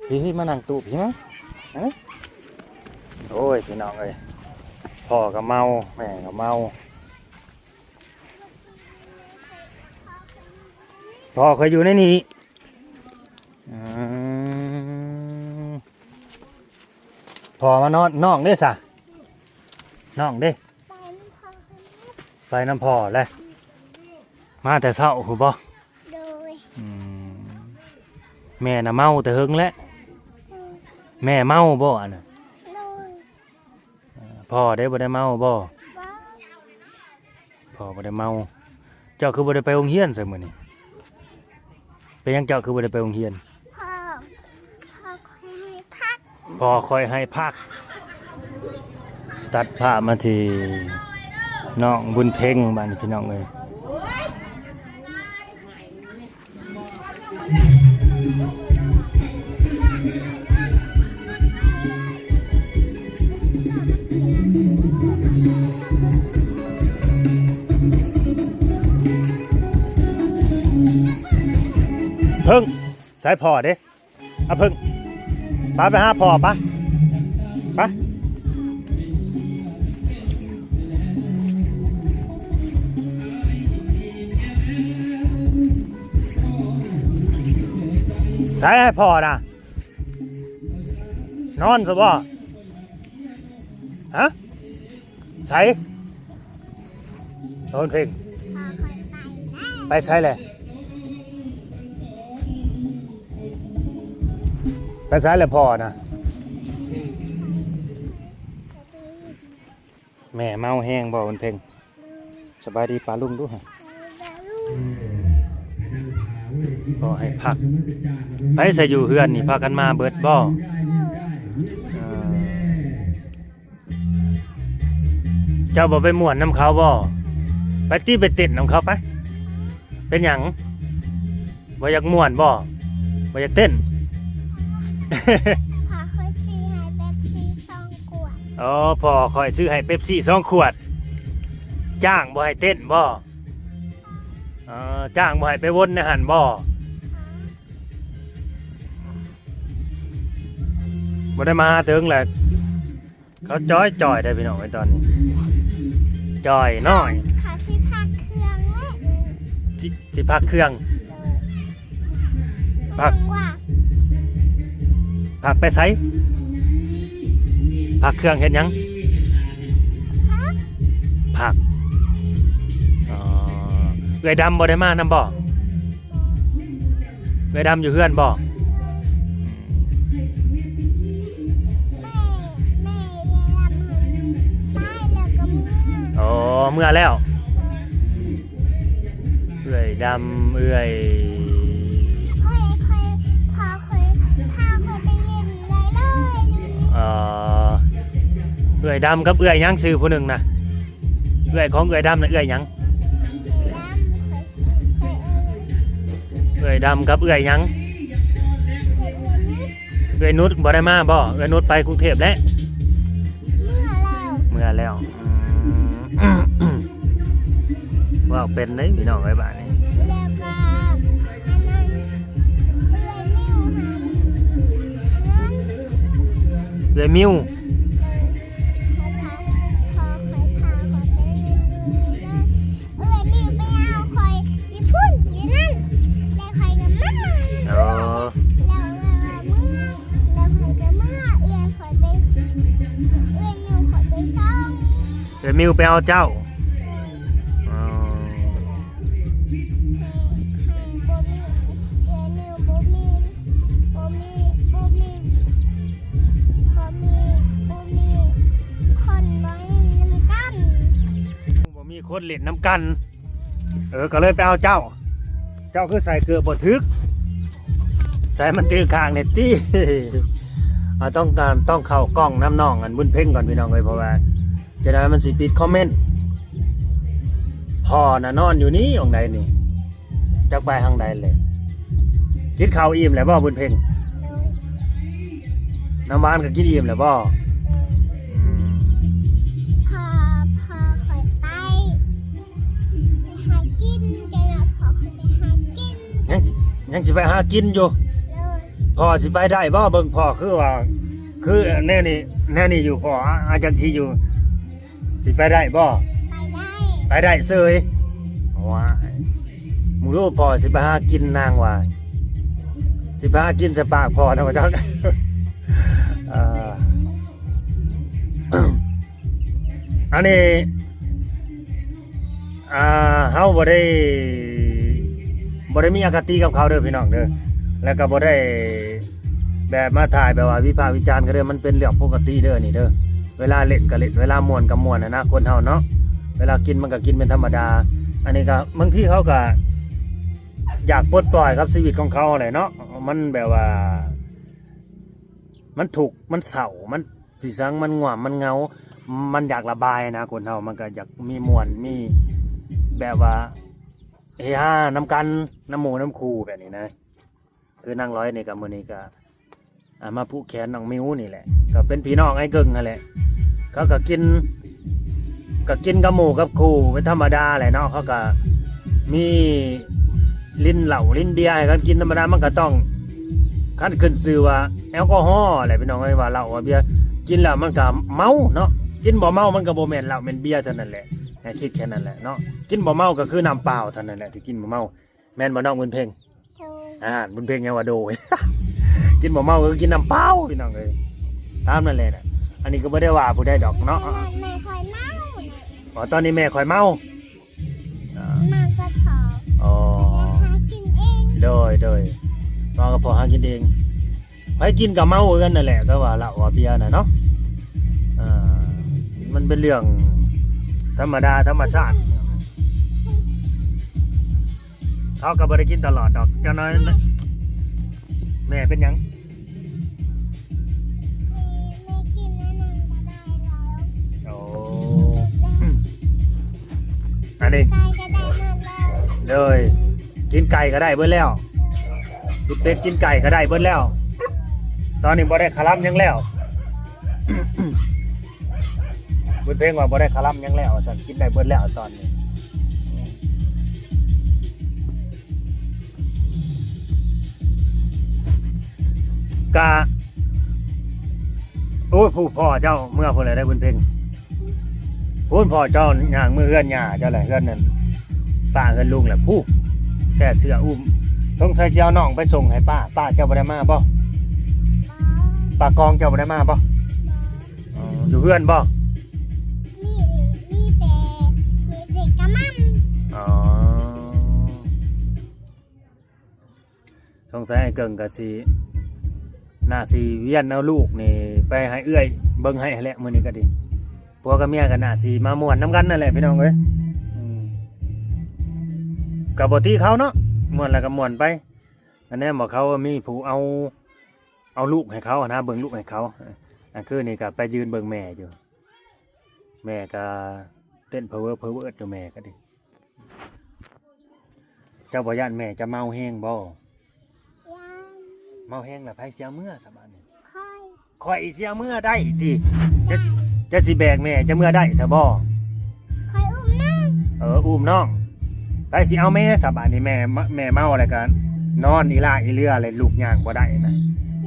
ພີ່ໆ ມານັ່ງຕູ້ພີ່ມາ. ຮະ ໂອ້ຍ ພີ່ນ້ອງເອີຍ ພໍ່ກໍເມົາ ແມ່ກໍເມົາ. ພໍ່ຂ້ອຍຢູ່ໃນນີ້. ອືມ ພໍ່ມານອນ. ນ້ອງເດ້ຊະ? ນ້ອງເດ້? ໄປນຳພໍ່ແຫຼະ. ມາແຕ່ເຊົ້າພຸ້ນບໍ່? ໂດຍ. ອືມ ແມ່ນະເມົາແຕ່ເຫິງແຫຼະ. ໂດຍ. ແມ່ເມົາບໍ່ອັນນະ? ໂດຍ. ເອີ ພໍ່ເດ້ ບໍ່ໄດ້ເມົາບໍ່? ບໍ່. ພໍ່ບໍ່ໄດ້ເມົາ. ເຈົ້າຄືບໍ່ໄດ້ໄປໂຮງຮຽນຊະມື້ນີ້? ເປັນຫຍັງເຈົ້າຄືບໍ່ໄດ້ໄປໂຮງຮຽນ? ພໍ່ ພໍ່ຂ້ອຍໃຫ້ພັກ. ພໍ່ຂ້ອຍໃຫ້ພັກ. ຕັດພາບມາທີ່ນ້ອງບຸນເພັງບາດນີ້ ພີ່ນ້ອງເອີຍ. ເພິ່ງ ໃສພໍ່ເດ້? ອາເພິ່ງ ໄປ ໄປຫາພໍ່ ໄປ ໄປ. ໃສພໍ່ນະ? ນອນຊະບໍ່? ຮະ? ໃສ? ໂດນເພັງ ໄປໃສແຫຼະ? ໄປໃສແຫຼະພໍ່ນະ? ແມ່ເມົາແຮງບໍ່ ບຸນເພັງ? ສະບາຍດີປ້າລຸງດູຫະ. ພໍ່ໃຫ້ພັກ. ໃຜຊະຢູ່ເຮືອນນີ້ ພາກັນມາເບິດບໍ່? ເອີ ເຈົ້າບໍ່ໄປມ່ວນນຳເຂົາບໍ່? ໄປຕິ ໄປເຕັ້ນນຳເຂົາໄປ. ເປັນຫຍັງ? ບໍ່ຢາກມ່ວນບໍ່? ບໍ່ຢາກເຕັ້ນ? ພໍ່ຂ້ອຍຊື້ໃຫ້ເປັບຊີສອງຂວດ. ອໍ ພໍ່ຂ້ອຍຊື້ໃຫ້ເປັບຊີສອງຂວດ. ຈ້າງບໍ່ໃຫ້ເຕັ້ນບໍ່? ອໍ ຈ້າງບໍ່ໃຫ້ໄປວົນໃນຫັ້ນບໍ່? ບໍ່ໄດ້ມາຫາເຖິງແຫຼະ. ເຂົາຈ່ອຍໆ ເດ້ພີ່ນ້ອງເອີຍ ຕອນນີ້ຈ່ອຍນ້ອຍ. ເຂົາຊິພັກເຄື່ອງແລ້ວ. ຊິ ຊິພັກເຄື່ອງ. ໂດຍ. ພັກ ພັກໄປໃສ? ພັກເຄື່ອງເຮັດຫຍັງ? ພັກ ພັກ. ອໍ ເອື້ອຍດຳບໍ່ໄດ້ມານຳບໍ່? ເອື້ອຍດຳຢູ່ເຮືອນບໍ່? ແມ່ ແມ່ເອື້ອຍດຳຫັ້ນຕາຍແລ້ວກໍເມືອ. ອໍ ເມືອແລ້ວ. ເອື້ອຍດຳ ເອື້ອຍ ຂ້ອຍ ຂ້ອຍ ພາຂ້ອຍ ພາຂ້ອຍໄປຫຼິ້ນໄດ້ເລີຍຢູ່ນີ້. ອໍ ເອື້ອຍດຳກັບເອື້ອຍຫຍັງ ຊື່ຜູ້ໜຶ່ງນະ? ເອື້ອຍຂອງເອື້ອຍດຳນະ ເອື້ອຍຫຍັງ? ເອື້ອຍດຳ ຂ້ອຍ ຂ້ອຍເອີ້ນ ເອື້ອຍດຳກັບເອື້ອຍຫຍັງ? ເອື້ອຍນຸດ ເອື້ອຍນຸດບໍ່ໄດ້ມາບໍ່? ເອື້ອຍນຸດໄປກຸງເທບແລ້ວ. ເມືອແລ້ວ ເມືອແລ້ວ. ອືມ ເວົ້າເປັນເດ້ພີ່ນ້ອງເອີຍບາດນີ້. ແລ້ວກໍອັນນັ້ນ ເອື້ອຍມິວຫັ້ນ ເອື້ອຍມິວ ເອີ ເອື້ອຍມິວ ຂໍ ຂໍ ຂໍໄປເລີຍ. ເອື້ອຍມິວໄປເອົາຂ້ອຍຢູ່ພຸ້ນຢູ່ນັ້ນ ແລ້ວຂ້ອຍກໍມາ. ອໍ ແລ້ວເອື້ອຍວ່າເມືອ ແລ້ວຂ້ອຍກໍມາ ເອື້ອຍຂ້ອຍໄປ ເອື້ອຍມິວຂ້ອຍໄປສົ່ງ. ເອື້ອຍມິວໄປເອົາເຈົ້າ. ອໍ ໃຫ້ ໃຫ້ ບໍ່ມີ ເອື້ອຍມິວບໍ່ມີ ບໍ່ມີ ບໍ່ມີ ບໍ່ມີ ບໍ່ມີຄົນຫຼິ້ນນຳກັນ. ບໍ່ມີຄົນຫຼິ້ນນຳກັນ. ເອີ ກໍເລີຍໄປເອົາເຈົ້າ. ເຈົ້າຄືໃສ່ເກີບບໍ່ຖືກ? ໃສ່ມັນຖືກຂ້າງແດ່ຕິ. ເອົາ ຕ້ອງການ ຕ້ອງເຂົ້າກ້ອງນຳນ້ອງອັນບຸນເພັງກ່ອນພີ່ນ້ອງເອີຍ ເພາະວ່າຈະໄດ້ມັນຊິປິດຄອມເມັນ. ພໍ່ນະນອນຢູ່ນີ້ ຫ້ອງໃດນີ້? ຈັກໄປທາງໃດແຫຼະ. ກິນເຂົ້າອີ່ມແລ້ວບໍ່ບຸນເພັງ? ໂດຍ. ນ້ຳຫວານກໍກິນອີ່ມແລ້ວບໍ່? ໂດຍ. ອືມ ພໍ່ ພໍ່ຂ້ອຍໄປ ໄປຫາກິນ ຈັ່ງນັ້ນ ພໍ່ຂ້ອຍໄປຫາກິນ. ຍັງ ຍັງຊິໄປຫາກິນຢູ່? ໂດຍ. ໄປ ພໍ່ຊິໄປໄດ້ບໍ່? ເບິ່ງພໍ່ຄືວ່າ ຄືແນວນີ້ ແນວນີ້ຢູ່ ພໍ່ອາ ອາຈັງຊິຢູ່ ຊິໄປໄດ້ບໍ່? ໄປໄດ້ ໄປໄດ້ເສີຍ. ວ້າຍ ມຶງຮູ້ພໍ່ຊິໄປຫາກິນ ນາງວ່າ ຊິໄປຫາກິນໃສ່ປາກພໍ່ນະ ວ່າຈັ່ງ ເອີ ອັນນີ້ ອ່າ ເຮົາບໍ່ໄດ້ ບໍ່ໄດ້ມີອະຄະຕິກັບເຂົາເດີພີ່ນ້ອງເດີ ແລ້ວກໍບໍ່ໄດ້ແບບມາຖ່າຍແບບວ່າວິພາກວິຈານເຂົາເດີ ມັນເປັນເລື່ອງປົກກະຕິເດີນີ້ເດີ. ເວລາຫຼິ້ນກໍຫຼິ້ນ ເວລາມ່ວນກໍມ່ວນນະ ຄົນເຮົາເນາະ ເວລາກິນມັນກໍກິນເປັນທຳມະດາ. ອັນນີ້ກໍບາງທີເຂົາກໍຢາກປົດປ່ອຍກັບຊີວິດຂອງເຂົາແຫຼະເນາະ ມັນແບບວ່າ ມັນທຸກ ມັນເສົ້າ ມັນ ຊິສັງ ມັນງ່ວງ ມັນເຫງົາ ມັນຢາກລະບາຍນະ. ຄົນເຮົາມັນກໍຢາກມີມ່ວນ ມີແບບວ່າເຮຮານຳກັນ ນຳໝູ່ນຳຄູ່ແບບນີ້ນະ. ຄືນາງລອຍນີ້ກໍ ມື້ນີ້ກໍ ອ່າ ມາຜູກແຂນນ້ອງມິວນີ້ແຫຼະ ກໍເປັນພີ່ນ້ອງອ້າຍເກິ່ງຫັ້ນແຫຼະ. ເຂົາກໍກິນ ກໍກິນກັບໝູ່ກັບຄູ່ເປັນທຳມະດາແຫຼະເນາະ. ເຂົາກໍມີຫຼິ້ນເຫຼົ້າຫຼິ້ນເບຍໃຫ້ກັນກິນທຳມະດາ ມັນກໍຕ້ອງ ຄັນຂຶ້ນຊື່ວ່າແອລກໍຮໍແຫຼະພີ່ນ້ອງເອີຍ ວ່າເຫຼົ້າວ່າເບຍ ກິນແລ້ວມັນກໍເມົາເນາະ. ກິນບໍ່ເມົາມັນກໍບໍ່ແມ່ນເຫຼົ້າແມ່ນເບຍເທົ່ານັ້ນແຫຼະ ໃຫ້ຄິດແຄ່ນັ້ນແຫຼະເນາະ. ກິນບໍ່ເມົາກໍຄືນ້ຳເປົ່າເທົ່ານັ້ນແຫຼະທີ່ກິນບໍ່ເມົາ. ແມ່ນບໍ່ນ້ອງບຸນເພັງ? ໂດຍ. ອ່າ ບຸນເພັງຍັງວ່າໂດຍ ກິນບໍ່ເມົາກໍຄືກິນນ້ຳເປົ່າພີ່ນ້ອງເອີຍ ຕາມນັ້ນແຫຼະນະ. ອັນນີ້ກໍບໍ່ໄດ້ວ່າຜູ້ໃດດອກເນາະ. ແມ່ ແມ່ຂ້ອຍເມົານະ. ອໍ ຕອນນີ້ແມ່ຂ້ອຍເມົາ ອ່າ ເມົາກໍພໍ ອໍ ຫາກິນເອງ. ໂດຍ ໂດຍ ເມົາກໍພໍຫາກິນເອງ. ໃຜກິນກໍເມົາຄືກັນນັ້ນແຫຼະ ກໍວ່າເຫຼົ້າວ່າເບຍນະເນາະ. ອ່າ ມັນເປັນເລື່ອງທຳມະດາທຳມະຊາດ. ເຂົາກໍບໍ່ໄດ້ກິນຕະຫຼອດດອກ ຈັກໜ້ອຍ. ແມ່ ແມ່ເປັນຫຍັງ? ແມ່ ແມ່ກິນອັນນັ້ນກໍໄດ້ແລ້ວ. ໂອ້ ອັນນີ້ ໄກ່ກໍໄດ້ໝົດແລ້ວ. ໂດຍ ກິນໄກ່ກໍໄດ້ເບິດແລ້ວ ກິນເປັດກິນໄກ່ກໍໄດ້ເບິດແລ້ວ. ຕອນນີ້ບໍ່ໄດ້ຄະລຳຫຍັງແລ້ວ. ບຸນເພັງວ່າບໍ່ໄດ້ຄະລຳຫຍັງແລ້ວວ່າຊັ້ນ ກິນໄດ້ເບິດແລ້ວຕອນນີ້. ກະ ໂອ້ຍ ຜູ້ພໍ່ເຈົ້າເມືອພຸ້ນແຫຼະໄດ໋ບຸນເພັງ. ພຸ້ນພໍ່ເຈົ້າຍ່າງເມືອເຮືອນຍ່າເຈົ້າແຫຼະ ເຮືອນນັ້ນ ປ້າເຮືອນລຸງແຫຼະ ຜູ້ແກ້ເສື້ອອຸ້ມ. ສົງໄສຊິເອົານ້ອງໄປສົ່ງໃຫ້ປ້າ. ປ້າເຈົ້າບໍ່ໄດ້ມາບໍ່? ປ້າກອງເຈົ້າບໍ່ໄດ້ມາບໍ່? ອໍ ຢູ່ເຮືອນບໍ່? ມີ ມີແຕ່ ມີແຕ່ກະມັນ. ອໍ ສົງໄສອ້າຍເກິ່ງກະຊິ ໜ້າຊິວຽນເອົາລູກນີ້ໄປໃຫ້ເອື້ອຍເບິ່ງໃຫ້ຫັ້ນແຫຼະ ມື້ນີ້ກະດີ. ຜົວກັບເມຍກະໜ້າຊິມາມ່ວນນຳກັນນັ້ນແຫຼະພີ່ນ້ອງເອີຍ. ອືມ ກະບໍ່ຕິເຂົາເນາະ ມ່ວນແລ້ວກະມ່ວນໄປ. ອັນແນມວ່າເຂົາມີຜູ້ເອົາ ເອົາລູກໃຫ້ເຂົາຫັ້ນນະ ເບິ່ງລູກໃຫ້ເຂົາ. ອັນຄືນນີ້ກະໄປຢືນເບິ່ງແມ່ຢູ່ ແມ່ກະເຕັ້ນພະເວີ ພະເວີດຢູ່ ແມ່ກະດີ. ເຈົ້າບໍ່ຢ້ານແມ່ເຈົ້າເມົາແຮງບໍ່? ຢ້ານ. ເມົາແຮງລະໃຜຊິເອົາເມືອຊະບາດນີ້? ຂ້ອຍ. ຂ້ອຍຊິເອົາເມືອໄດ້ຕິ? ເຈົ້າ ເຈົ້າຊິແບກແມ່ເຈົ້າເມືອໄດ້ຊະບໍ່? ຂ້ອຍອຸ້ມນ້ອງ. ເອີ ອຸ້ມນ້ອງ. ໃຜຊິເອົາແມ່ຊະບາດນີ້? ແມ່ ແມ່ເມົາແລ້ວກະນອນອີ່ຫຼ້າອີ່ເຫຼືອ ແລ້ວລູກຍ່າງບໍ່ໄດ້ນະ.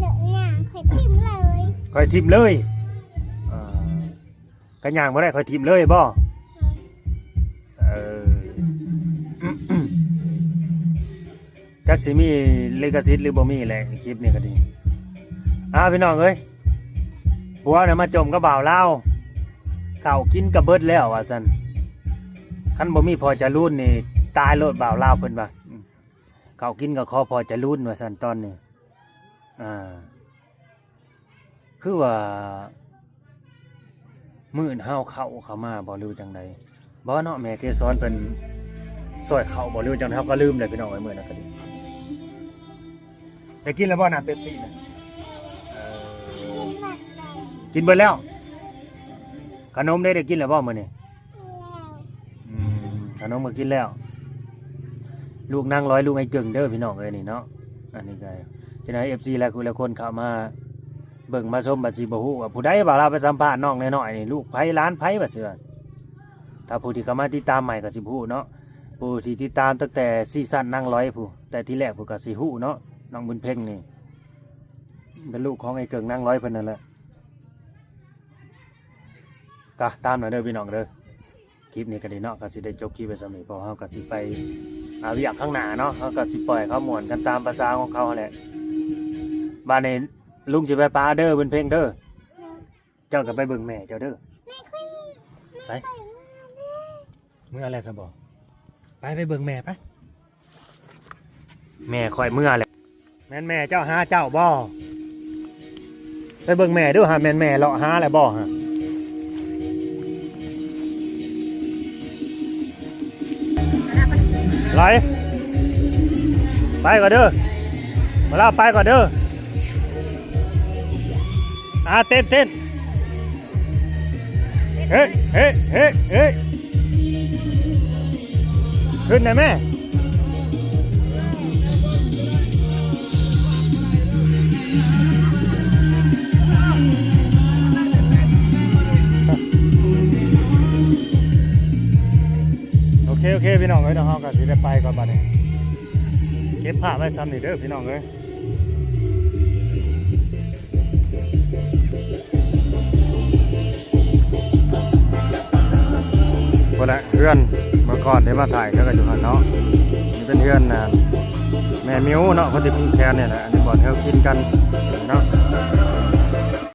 ລູກຍ່າງຂ້ອຍຖິ້ມເລີຍ. ຂ້ອຍຖິ້ມເລີຍ. ເອີ ຄັນຍ່າງບໍ່ໄດ້ຂ້ອຍຖິ້ມເລີຍບໍ່? ເອີ ຈັກຊິມີລິຂະສິດຫຼືບໍ່ມີແຫຼະ ຄລິບນີ້ກະດີ. ອ້າ ພີ່ນ້ອງເອີຍ ຜົວນະມາຈົ່ມກັບບ່າວລາວ ເຂົ້າກິນກະເບິດແລ້ວວ່າຊັ້ນ. ຄັນບໍ່ມີພໍ່ຈະລູນນີ້ຕາຍໂລດບ່າວລາວເພິ່ນວ່າ. ເຂົ້າກິນກໍຂໍພໍ່ຈະລູນວ່າຊັ້ນຕອນນີ້. ອ່າ ຄືວ່າມື້ນັ້ນເຮົາເຂົ້າ ເຂົ້າມາບໍ່ ຫຼືວ່າຈັ່ງໃດ? ບໍ່ເນາະ ແມ່ເກສອນເພິ່ນຊ່ອຍເຂົ້າບໍ່ ຫຼືວ່າຈັ່ງໃດ? ເຮົາກໍລືມແລ້ວພີ່ນ້ອງເອີຍ ມື້ນັ້ນກໍດີ. ໄດ້ກິນແລ້ວບໍ່ນ້ຳເປັບຊີນະ? ເອີ ກິນເບິດແລ້ວ. ຂະໜົມເດ ໄດ້ກິນແລ້ວບໍ່ມື້ນີ້? ກິນແລ້ວ. ອືມ ຂະໜົມກໍກິນແລ້ວ. ລູກນາງລອຍ ລູກໄອ້ເກິ່ງເດີພີ່ນ້ອງເອີຍນີ້ເນາະ. ອັນນີ້ກໍຈະໃຫ້ເອັຟຊີຫຼາຍຄົນເຂົ້າມາເບິ່ງມາຊົມ ບາດຊິບໍ່ຮູ້ວ່າຜູ້ໃດ ບ່າວລາວໄປສຳພາດນ້ອງນ້ອຍໆນີ້ ລູກໃຜຫຼານໃຜ ບາດຊິວ່າ. ຖ້າຜູ້ທີ່ເຂົ້າມາຕິດຕາມໃໝ່ກໍຊິບໍ່ຮູ້ເນາະ. ຜູ້ທີ່ຕິດຕາມຕັ້ງແຕ່ຊີຊັນນາງລອຍຜູ້ ແຕ່ທີແລກຜູ້ກໍຊິຮູ້ເນາະ ນ້ອງບຸນເພັງນີ້. ເປັນລູກຂອງໄອ້ເກີກນາງລອຍເພິ່ນນັ້ນແຫຼະ. ກະຕາມນັ້ນເດີພີ່ນ້ອງເດີ. ຄລິບນີ້ກະດີເນາະ ກະຊິໄດ້ຈົບຄລິບໄວ້ສ່ຳນີ້ ເພາະເຮົາກະຊິໄປ ອາ ວຽກຂ້າງໜ້າເນາະ. ເຮົາກະຊິປ່ອຍເຂົາມ່ວນກັນຕາມພາສາຂອງເຂົາຫັ້ນແຫຼະ. ບາດນີ້ລຸງຊິໄປປາເດີ ບຸນເພັງເດີ. ເຈົ້າກະໄປເບິ່ງແມ່ເຈົ້າເດີ. ໃສ? ເມືອແລ້ວຊະບໍ? ໄປ ໄປເບິ່ງແມ່ໄປ. ແມ່ຂ້ອຍເມືອແລ້ວ. ແມ່ນແມ່ເຈົ້າຫາເຈົ້າບໍ? ໄປເບິ່ງແມ່ດູຫາ ແມ່ນແມ່ເລາະຫາແລ້ວບໍຫາ? ໄຫຼ ໄປກ່ອນເດີ ມາລາວ ໄປກ່ອນເດີ. ອາ ເຕັ້ນ ເຕັ້ນ ເຮີ້ ເຮີ້ ເຮີ້ ເຮີ້ ຂຶ້ນໄດ້ແມ່. ໂອເຄ ໂອເຄ ພີ່ນ້ອງເອີຍເນາະ ເຮົາກະຊິໄດ້ໄປກ່ອນບາດນີ້. ເກັບພາບໄວ້ສ່ຳນີ້ເດີພີ່ນ້ອງເອີຍ. ພຸ້ນແຫຼະ ເຮືອນເມື່ອກ່ອນໄດ້ມາຖ່າຍ ເຂົາກະຢູ່ຫັ້ນເນາະ. ນີ້ເປັນເຮືອນ ອ່າ ແມ່ມິວເນາະ ຄົນທີ່ຜູກແຂນນີ້ແຫຼະ. ອັນນີ້ບ່ອນເຮົາກິນກັນເນາະ.